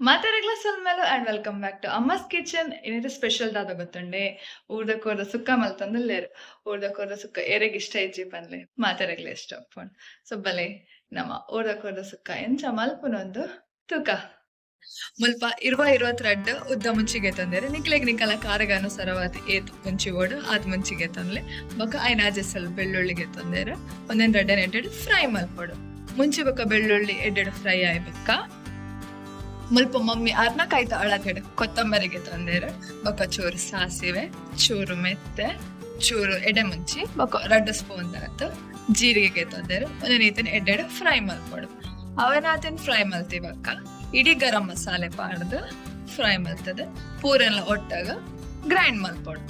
ಮಾತೆರೆಗ್ಲ ಸೊಲ್ಮೆಲು and welcome back to Amma's kitchen. ಇನಿತ special ದಾದ ಗೊತ್ತುಂಡೆ? ಊರ್ದ ಕೋರ್ದ ಸುಕ್ಕ ಮಲ್ತೊಂದುಲ್ಲೆರ್. ಊರ್ದ ಕೋರ್ದ ಸುಕ್ಕ ಏರೆಗ್ ಇಷ್ಟ ಇಜ್ಜಿ ಪನ್ಲೆ? ಮಾತೆರೆಗ್ಲ ಇಷ್ಟ ಉಪ್ಪುಂಡು. ಸೊ ಬಲೆ ನಮ ಊರ್ದ ಕೋರ್ದ ಸುಕ್ಕ ಎಂಚ ಮಲ್ಪುನೊಂದು ತೂಕ. ಮುಲ್ಪ 20 22 ಉದ್ದ ಮುಂಚಿಗೆ ತಂದೆರ್. ನಿಕ್ಲೆಗ್ ನಿಕಲ ಕಾರಗ್ ಅನುಸಾರವಾದ್ ಏತ್ ಮುಂಚಿ ಬೋಡು ಆತ್ ಮುಂಚಿಗೆ ತಂದ್ಲೆ. ಬೊಕ ಐನಾಜಿ ಸಲ್ ಬೆಳ್ಳುಳ್ಳಿಗೆ ತಂದೆರ್. ಒಂದೆನ್ ರಡ್ಡೆನ್ ಎಡ್ಡೆಡ್ ಫ್ರೈ ಮಲ್ಪೊಡು. ಮುಂಚಿ ಬೊಕ ಬೆಳ್ಳುಳ್ಳಿ ಎಡ್ಡೆಡ್ ಫ್ರೈ ಆಯಿ ಬೊಕ್ಕ ಮುಲ್ಪ ಮಮ್ಮಿ ಅರ್ನ ಕೈತ ಅಳತೆಡ್ ಕೊತ್ತಂಬರಿಗೆ ತಂದೆರ್. ಬೊಕ ಚೂರು ಸಾಸಿವೆ, ಚೂರು ಮೆತ್ತೆ, ಚೂರು ಎಡೆ ಮುಂಚಿ ಬೊಕ 2 ಸ್ಪೂನ್ ದಾತ್ ಜೀರಿಗೆ ತಂದೆರ್. ಒಂದೆನ್ ಈತನ್ ಎಡ್ಡೆಡ್ ಫ್ರೈ ಮಲ್ಪೊಡು. ಅವನಾತನ್ ಫ್ರೈ ಮಲ್ತಿ ಬೊಕ್ಕ ಇಡೀ ಗರಂ ಮಸಾಲೆ ಪಾಡ್ದ್ ಫ್ರೈ ಮಲ್ತದ್ ಪೂರೆನ್ಲ ಒಟ್ಟಾಗ ಗ್ರೈಂಡ್ ಮಲ್ಪೊಡು.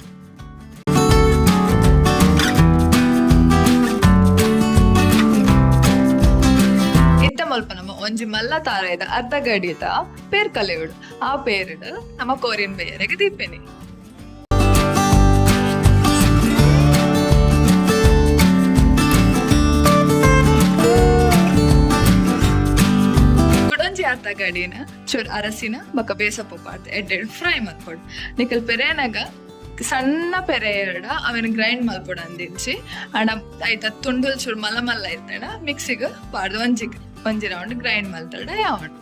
ಇತ್ತೆ ಮಲ್ಪ ನಮ್ಮ ಒಂಜಿ ಮಲ್ಲ ತಾರಾಯಿದ ಅರ್ಧ ಗಡಿತ ಪೇರ್ ಕಲೆಯುಡು. ಆ ಪೇರ್ಡ್ ನಮ್ಮ ಕೋರಿನ್ ಬೇಯರೆಗ್ ದೀಪೆನಿ. ಕುಡೊಂಜಿ ಅರ್ಧ ಗಡಿನ ಚೂರ್ ಅರಸಿನ ಬೊಕ ಬೇಸಪ್ಪು ಪಾಡ್ದ್ ಎಡ್ಡೆಡ್ ಫ್ರೈ ಮಲ್ಪೊಡು. ನಿಕಲ್ ಪೆರೇನಗ ಸಣ್ಣ ಪೆರೆ ಎರಡ ಅವೆನ್ ಗ್ರೈಂಡ್ ಮಲ್ಪೊಡು ಅಂದಿಜ್ಜಿ. ಆಂಡ ಐತ ತುಂಡುಲ್ ಚೂರ್ ಮಲ್ಲ ಮಲ್ಲ ಇತ್ತಂಡ ಮಿಕ್ಸಿಗ್ ಪಾಡ್ದ್ ಒಂಜಿ ಒಂಜಿ ರೌಂಡ್ ಗ್ರೈಂಡ್ ಮಲ್ತಡ ಯಾವೊಂಡು.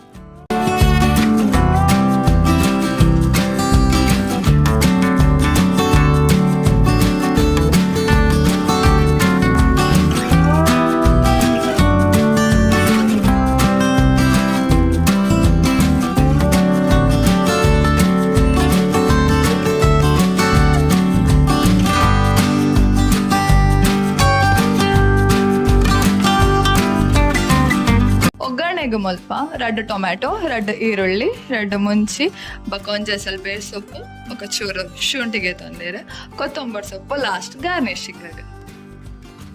ಒಗ್ಗರಣೆಗ್ ಮಲ್ಪ ರಡ್ಡ್ ಟೊಮ್ಯಾಟೊ, ರಡ್ಡ್ ಈರುಳ್ಳಿ, ರಡ್ಡ್ ಮುಂಚಿ, ಬೊಕ ಒಂಜಿ ಅಸಲ್ ಬೇಸೊಪ್ಪು, ಬೊಕ ಚೂರು ಶುಂಠಿಗೆ ತಂದೆರ್, ಕೊತ್ತಂಬರಿ ಸೊಪ್ಪು ಲಾಸ್ಟ್ ಗಾರ್ನಿಶಿಂಗ್.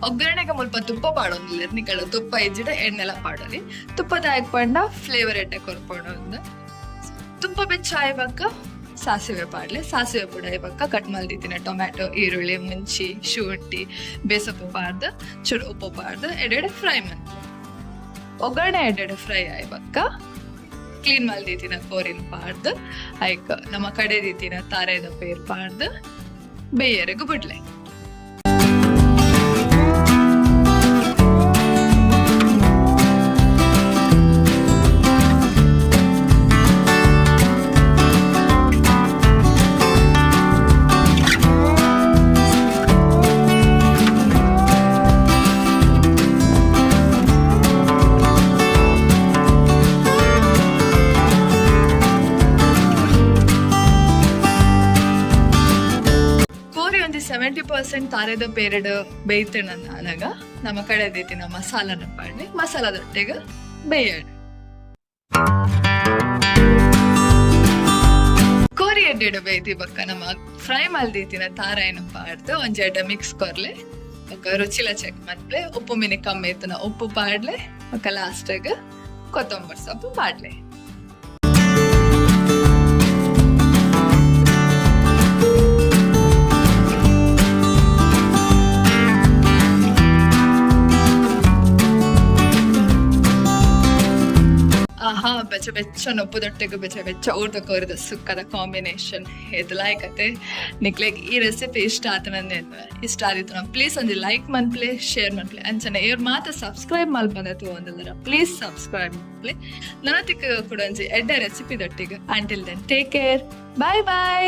ಒಗ್ಗರಣೆಗೆ ಮುಲ್ಪ ತುಪ್ಪ ಪಾಡೊಂದುಲ್ಲೆರ್. ನಿಕಲ್ನ ತುಪ್ಪ ಇಜ್ಜಿಡ ಎಣ್ಣೆಲ ಪಾಡೊಲಿ. ತುಪ್ಪ ದಾಯೆಗ್ ಪಂಡ ಫ್ಲೇವರ್ ಎಡ್ಡೆ ಕೊರ್ಪುಂಡು ಅಂದ್. ತುಪ್ಪ ಬೆಚ್ಚ ಆಯಿ ಬೊಕ್ಕ ಸಾಸಿವೆ ಪಾಡ್ಲೆ. ಸಾಸಿವೆ ಪುಡಾಯಿ ಬೊಕ್ಕ ಕಟ್ ಮಲ್ದಿತ್ತಿನ ಟೊಮ್ಯಾಟೊ, ಈರುಳ್ಳಿ, ಮುಂಚಿ, ಶುಂಠಿ, ಬೇಸೊಪ್ಪು ಪಾಡ್ದ್ ಚೂರು ಉಪ್ಪು ಪಾಡ್ದ್ ಎಡ್ಡೆಡ್ ಫ್ರೈ ಮನ್ಪುಲೆ. ಒಗ್ಗರಣೆ ಎಡ್ಡೆಡ್ ಫ್ರೈ ಆಯಿ ಬೊಕ್ಕ ಕ್ಲೀನ್ ಮಲ್ದಿತ್ತಿನ ಕೋರಿನ್ ಪಾಡ್ದ್ ಐಕ್ ನಮ್ಮ ಕಡೆ ದೀತಿನ ತಾರೆದ ಪೇರ್ ಪಾಡ್ದ್ ಬೇಯರೆಗ್ ಬುಡ್ಲೆ. ಕೋರಿ ಒಂಜಿ 70% ತಾರೆದ ಪೇರೆಡ್ ಬೇಯ್ತುಂಡ ಆನಗ ನಮ ಕಡೆ ದೀತಿನ ಮಸಾಲನ ಪಾಡ್ಲೆ ಮಸಾಲದೊಟ್ಟಿಗೆ ಬೇಯಡ್. ಕೋರಿ ಎಡ್ಡೆಡ್ ಬೇಯ್ತಿ ಬೊಕ್ಕ ನಮ ಫ್ರೈ ಮಲ್ದಿತ್ತಿನ ತಾರಾಯಿನ ಪಾಡ್ದ್ ಒಂಜಿ ಎಡ್ಡೆ ಮಿಕ್ಸ್ ಕೊರ್ಲೆ. ಬೊಕ್ಕ ರುಚಿಲ ಚೆಕ್ ಮನ್ಪುಲೆ. ಉಪ್ಪು ಮಿನಿ ಕಮ್ಮಿ ಇತ್ತ್ಂಡ ಉಪ್ಪು ಪಾಡ್ಲೆ. ಬೊಕ್ಕ ಲಾಸ್ಟ್ ಗ್ ಕೊತ್ತಂಬರಿ ಸೊಪ್ಪು ಪಾಡ್ಲೆ. ಆಹಾ, ಬೆಚ್ಚ ಬೆಚ್ಚ ನೊಪ್ಪುದೊಟ್ಟಿಗೆ ಬೆಚ್ಚ ಬೆಚ್ಚ ಊರ್ದ ಕೋರಿದ ಸುಕ್ಕದ ಕಾಂಬಿನೇಷನ್ ಏತ್ ಲಾಯ್ಕ್. ನಿಕ್ಲೆಗ್ ಈ ರೆಸಿಪಿ ಇಷ್ಟ ಆತನಂದೆ ಇಷ್ಟ ಆದಿತ್ತು ಪ್ಲೀಸ್ ಒಂಜಿ ಲೈಕ್ ಮನ್ಪ್ಲೆ, ಶೇರ್ ಮನ್ಪ್ಲೆ. ಅಂಚನೆ ಇವ್ರು ಮಾತ ಸಬ್ಸ್ಕ್ರೈಬ್ ಮಲ್ಪಂದೆ ತೂವೊಂದುಲ್ಲೆರ್, ಪ್ಲೀಸ್ ಸಬ್ಸ್ಕ್ರೈಬ್ ಮನ್ಪ್ಲೆ. ನನತಿಕ್ ಕೂಡ ಒಂಜಿ ಎಡ್ಡೆ recipe ದೊಟ್ಟಿಗೆ. Until then, take care, bye bye.